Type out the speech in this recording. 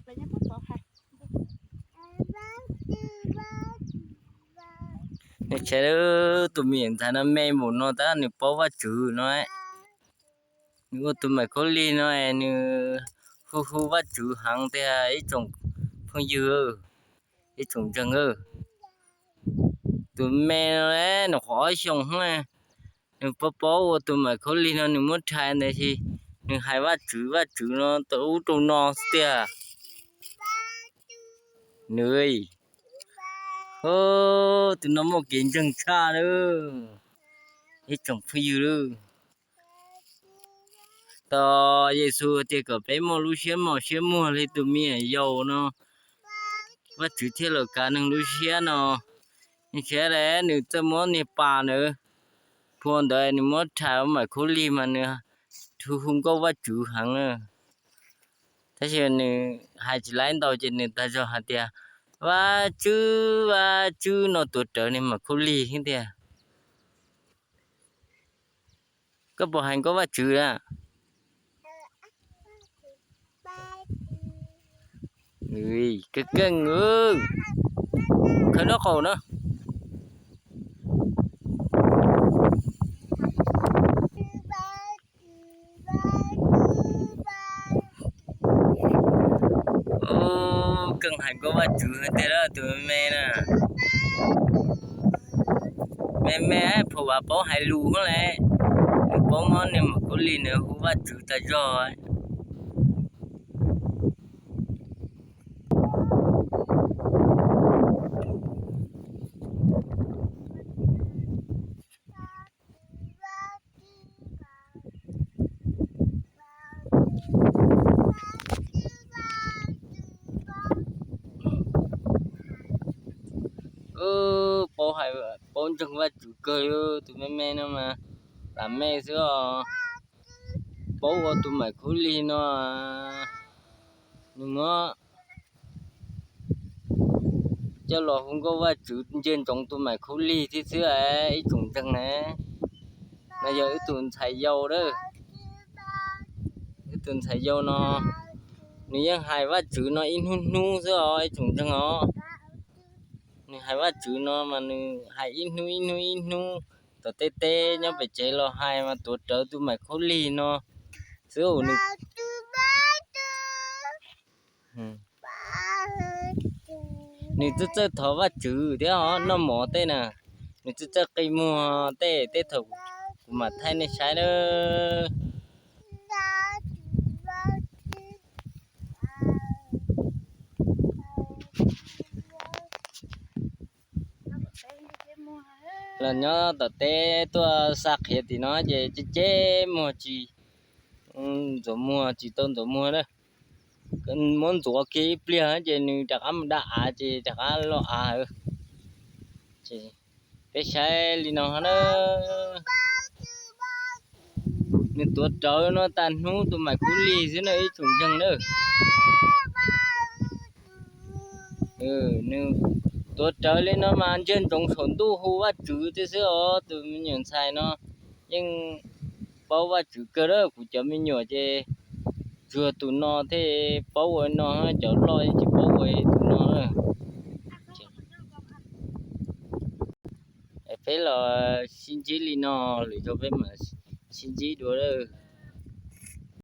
Nws tshaib, tus me nyuam ntxhais no me npaum no tab nws paub Vajtswv no. Nws ua tus maim khaub lig no nws hu hu Vajtswv heev tiag ib tsoom phooj ywg, ib tsoom ntseeg. Tus me no nws qhuav ob xyoos xwb, nws paub paub ua tus maim khaub lig no nws muab rhais ntawd ces nws hais Vajtswv Vajtswv no tau ub rau no xwb tiag. Nws, tus no muaj kev ntseeg tshaj lawm ib tsoom phooj ywg. Tos Yexus tias kom peb muaj lub siab mos siab muag li tus me nyuam yaus no, Vajtswv thiaj los kav nws lub siab no. Nws tsis hais li, nws txawj muab niag pas ntawd, phua ntawd nws muab rhais ua maim khaub lig mas nws hu hu nkauj Vajtswv heev. Tab sis nws hais tsis laib ntau ces nws tag zog hais tias, Vajtswv, Vajtswv no tuav rawv niag maim khaub lig thiab tiag. Koj puas hais nkauj Vajtswv na? Keej keej, khawb nraub qaum no. Keej hais nkauj Vajtswv tiag tus me me na. Me me phaum vam paub hais lus hos le, nws paub muab niag maim khaub lig nws hu Vajtswv tag zog. Paub hais, paub ntseeg Vajtswv kawg li tus me me no mas, lam me xwb os. Paub ua tus maim khaub lig no, nws muab coj los hu nkauj Vajtswv ntsia ntsoov tus maim khaub lig thiab xwb ib tsoom ntseeg na. No yog wb tus ntxhais yau a, wb tus ntxhais yau no nws yeej hais Vajtswv no ib hnub hnub xwb os ib tsoom ntseeg os. Nws hais Vajtswv no mas nws hais ib hnub ib hnub ib hnub, tom tej teb nyob pem tsev los hais mas tuav rawv tus maim khaub lig no xwb. Nws, nws txawj txawj thov Vajtswv thiab os, noj mov tej na, nws txawj txawj qi muag tej, tej thaum kuv mam thaij nej saib na. Los nyob tom teb tuaj xa qhiav tim no ces ceb ceb muag tsis ntxuav muag, tsis tau ntxuav muag na. Muab ntxuav kiag ib pliag ces nws rov qab mus da av ces rov qab loj av. Ces peb saib li no na. Nws tuav rawv no tag hnub tus maim khaub lig xwb na ib tsoom ntseeg na. Nws tuav rawv li no mas ntsia ntsoov saum ntuj hu Vajtswv thiab xwb os. Tus me nyuam ntxhais no yeej paub Vajtswv kawg lawm. Kuv cov me nyuam ces tsuas tus no thiaj paub ua no, cov loj tsis paub ua tus no na. Peb los sib ntsib li no, lwm zaus peb mam sib ntsib dua.